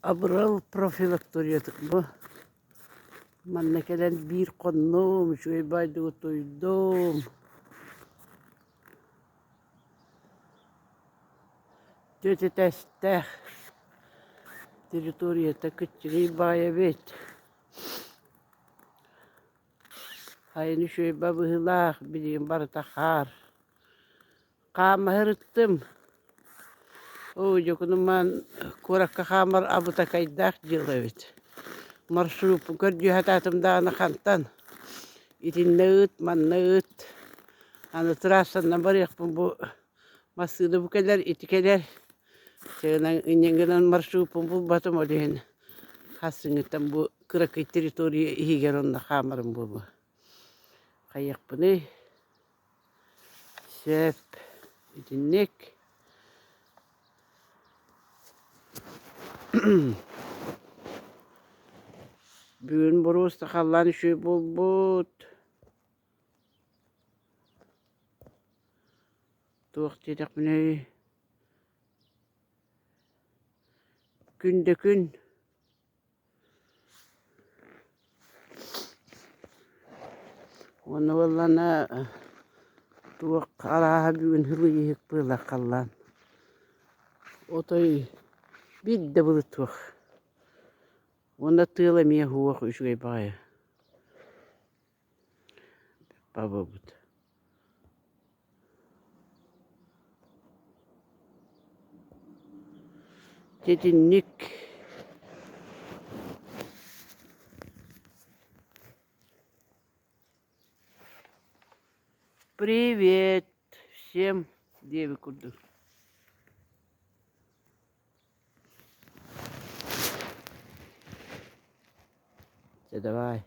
Абырал профилакторията бу манна кэлэн биир хоннум, үчүгэй баайдык утуйдум. Түөрт этээстээх территорията кыччыгый баай эбит. Сайын үчүгэй быһыылаах, билигин барыта хаар. Хаамаһы ырыттым. Оо, Дьокунумаан куоракка хаамар абытакайдаах дьыала эбит. Маршруппун көрдүү сатаатым даҕаны хантан итиннэ ыыт, манна ыыт. Аны трассанан барыахпын бу массыына бу кэлэр, ити кэлэр. Чыгынан инньэ гынан маршруппун булбатым ол иһин хассыҥҥыттан бу кыракый территория иһигэр онно хаамарым буолуо. Хайыахпыный? Сөп, итинник. Бүгүн боруоста халлаан үчүгэй буолбут. Туох диэтэхпиний? Күн да күн. Уонна буоллаҕына туох арааһа бүгүн һылыйыһык быылах халлаан. Отой биир да былыт суох. Уонна тыал эмиэ суох үчүгэй баҕайы. Бабабыт. Итинник Привет всем диэбит курдук. Чэ давай.